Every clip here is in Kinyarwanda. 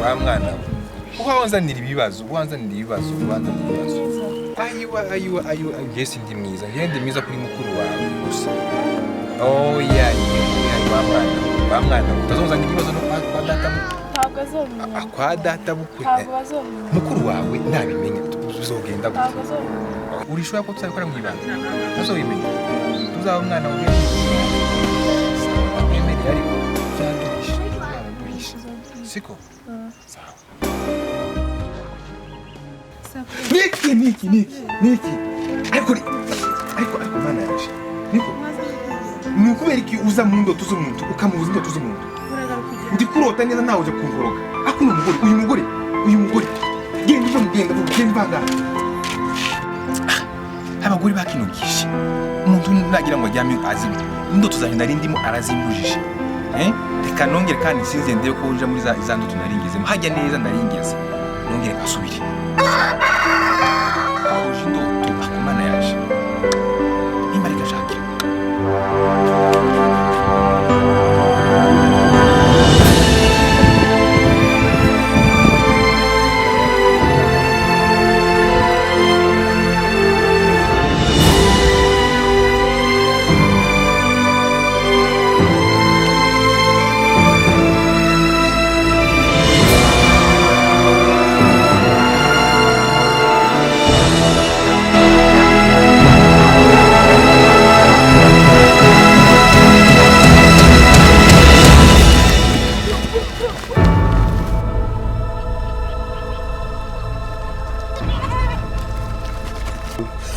Wa mwana we, uba wanzanira ibibazo, uba wanzanira ibibazo, uba wanzanira ibibazo. Ayiwa, ayiwa, ayiwa! Njye sindi mwiza, njye ndi mwiza kuri mukuru wawe gusa. Oya, oya, wa mwana we, wa mwana we, utazonzanira ibibazo no kwa data bukwe. Ntabwo azobimenya. Ah, kwa data bukwe. Ntabwo bazobimenya. Mukuru wawe nabimenya bizogenda gute? Ntabwo azobimenya. Urishobora ko tuzabikora mu ibanga, ntazobimenya, tuzaba umwana wawe. Ndakwemerera, ariko uzaduhisha, uzaduhisha, siko? Sawa. Niki, niki, niki, niki? Ariko mana yaje, niko ni ukubera iki uza mu ndoto z'umuntu, ukamubuza indoto z'umuntu? Ndi kurota neza, nawe ujya kunkoroga. Ariko uno mugore, uyu mugore, uyu mugore, genda uva mu, genda vuba, genda uvangara. Abagore bakinugishe umuntu nagira ngo aryame azime indoto zanjye nari ndimo arazimbujije. Eh? Reka nongere kandi nsinze, ndebe ko nja muri za ndoto nari ngezemo hajya neza, nari ngeze, nongere nkasubire ahuje indoto. Akumana yaje nimba reka shakira.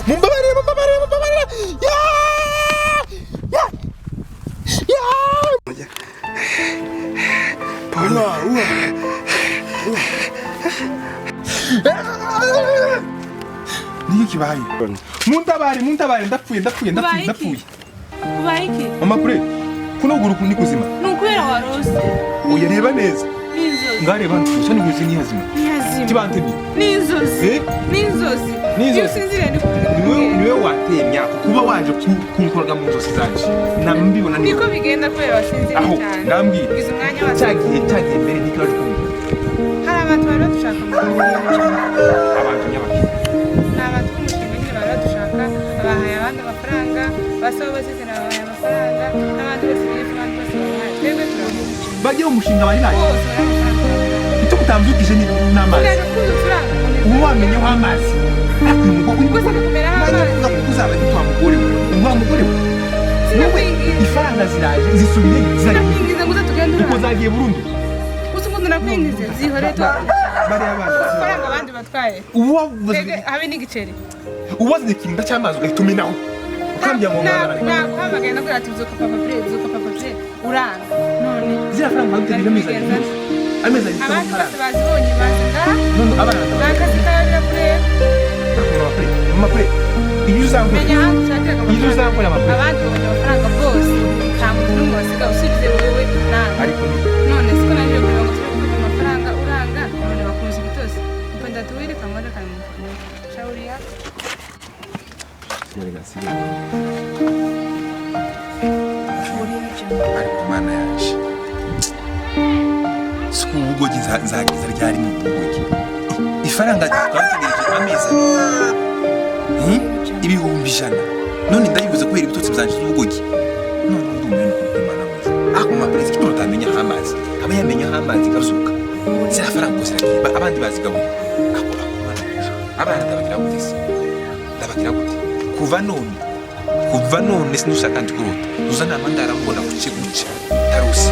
Mumbabarire, mumbabarire, mumbabarire! Ya! Ya! Ya! Paul. Niki kibaye? Muntabare, muntabare, ndapfuye, ndapfuye, ndapfuye, Ubaye iki? ndapfuye. Ubaye iki? Mama kure, kuno kuguru ni kuzima. Ni ukubera warose. Oya, reba neza. Ni inzozi. Ngareba hano, gusa ni kuzi nihazima. Ntihazima. Kibantemye. Ni inzozi. Eh? Ni inzozi. Ni inzozi. Iyo usinziriye ni Niwe wateye imyaka kuba waje kunkoroga mu nzozi zanje. Nambibona ni. Niko bigenda kubera wasinziriye Aho, cyane. ndambwira. Ugize umwanya wa Cyagiye mbere niko waje kumbwira. Hari abantu bari badushaka mu Abantu nyabaki? Ni abantu b'umushinga nyine bari badushaka, bahaye abandi amafaranga, basaba basezerana babahaye amafaranga, n'abandi bose biyefu, abandi bose babahaye. Twebwe turavuga. Bagiye mu mushinga bari baje. Bose bari amafaranga babahaye. Icyo mutambyukije ni n'amazi. Uraje kuza ucuranga. Ubu wamenyeho amazi. Ariko uyu mugore, uyu Gusa mugore kumeraho nanjye amazi. kuvuga ko uzaba gito wa mugore we. Wa mugore we. Wowe Sinakwinginze. ifaranga ziraje zisubiye ziragiye. Sinakwinginze ngo uze tugende Kuko uranga. zagiye burundu. Gusa ukuntu nakwinginze zihore tu. Bariya bana. Amafaranga abandi batwaye. Ubu wavuze Twebwe habe n'igiceri. uwaze ikinda cy'amazi ugahita umenaho. Ukambwira ngo mwana. Naguhamagaye nakubwira ati byuka papa pure, byuka papa pure, uranga. None Ziriya faranga bagutegereje amezi 2 yose. Amezi 2 abandi bose amafaranga. bazibonye baza ngaha. None abana Bakazi kawe birakureba. Mama kure. Iyo uzankora. Menya ahandi ushakira Iyo amafaranga. uzankora amakuru. Abandi babonye amafaranga bose. Nta muntu n'umwe wasigaye usibye wowe nanjye. Ariko ni None siko naje kureba ngo turi gufata amafaranga uranga, none bakunze ibitosi. Mpenda tuwili kamoja kama shauri yako. Sigara, sigara. Ariko mana yaje. Siku ubugogi nzageza ryari mu bugogi? Ifaranga twategereje amezi 2. 100,000. None ndabivuze kubera ibitotsi byanje z'ubugogi. None ndumiwe no kubwimana mu ijuru. Ako ma perezida kitoro utamenya aho amazi. Aba yamenya aho amazi kazuka. Ziriya faranga ngo ziragiye. Abandi bazigabuye. Ako mana yaje. Abana ndabagira gute se? Ndabagira gute? Kuva none sinushaka kandi kurota. Uza nama ndarambona buce buce. Tarusi.